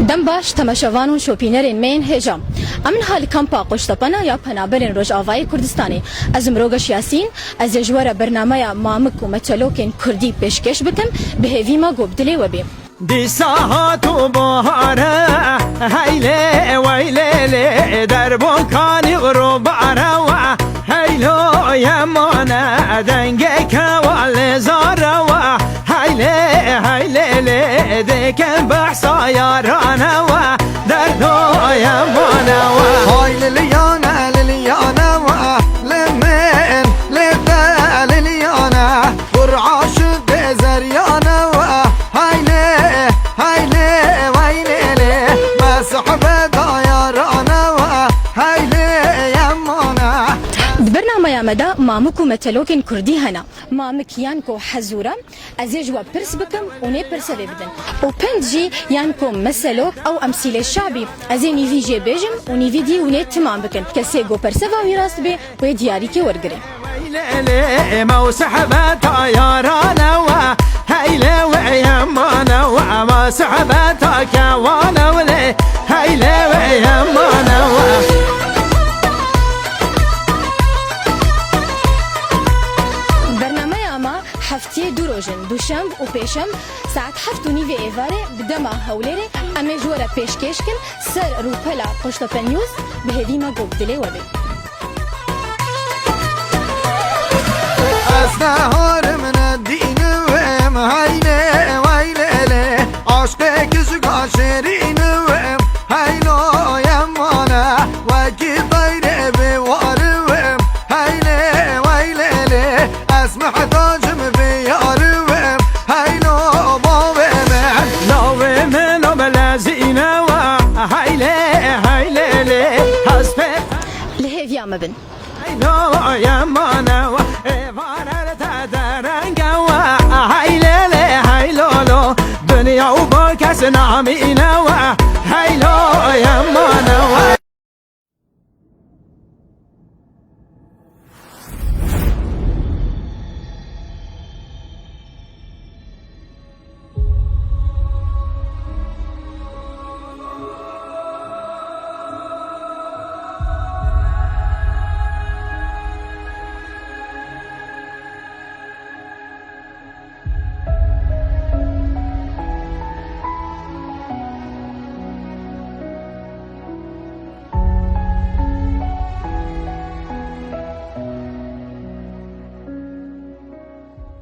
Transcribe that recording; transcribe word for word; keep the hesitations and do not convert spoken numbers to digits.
Dem baş, temaşevan û şopînerên me yên hêja. Em niha li kampa Qoştepena ya Penaberên Rojavayê Kurdistanê. Ez im Rogeş Yasîn, ez ê ji we re bernameya Mamik û Metelokên Kurdî pêşkêş bikim, bi hêvî me ku bi dilê we bê. Dîsa hat û bahare, heylê weylê lê, derbokanî û rûbare we, heylo yemane, dengê kewa lê zare we, heylê, heylê lê, dikin behsa yarane we, derdo yemane we. Hay liliyane, liliyane we, li min, li te liliyane. Kur aşiqê zeryane we, haylê, haylê, weylê lê. Me sohbeta yarane we, haylê, yemane. Di bernameya me de mamik û metelokên kurdî hene. Mamik yan ku hezûr e, ez ê ji we pirs bikim û nê pirse vê bidin. Û pend jî yan ku meselok ew emsîlê şabî, ez ê nîvî jê bêjim û nîvî dî hûn ê timam bikin. Kesê ku persefa wî rast bê, wê diyarîkê wergirê. Weylê lê, me û sehbeta yarane we, heylê we yemane we, me sehbeta kewane we lê, heylê we yemane we. Bernameya me heftiyê du roj in, duşemb û pêşemb, saet heft û nîvê êvarê bi dema Hewlêrê, em ê ji we re pêşkêş kin. Ser rûpela Qoştepe News, bi hêvî me ku bi dilê we bê. Ez neharim nedîn wim, heylê weylê lê. Aşqê kijka şêrîn wim, heylo yemane. Wekî teyrê bê war wim, heylê weylê lê. Ez mihtacim vê yar wim, heylo bavê min. Navê min Abdulezîne we, heylê, heylê lê, hespê. Li hêviya me bin. Heylo yemane we, êvar er te derenge we, heylê lê, heylo lo. Dinya û bo kes namîne we, heylo yemane.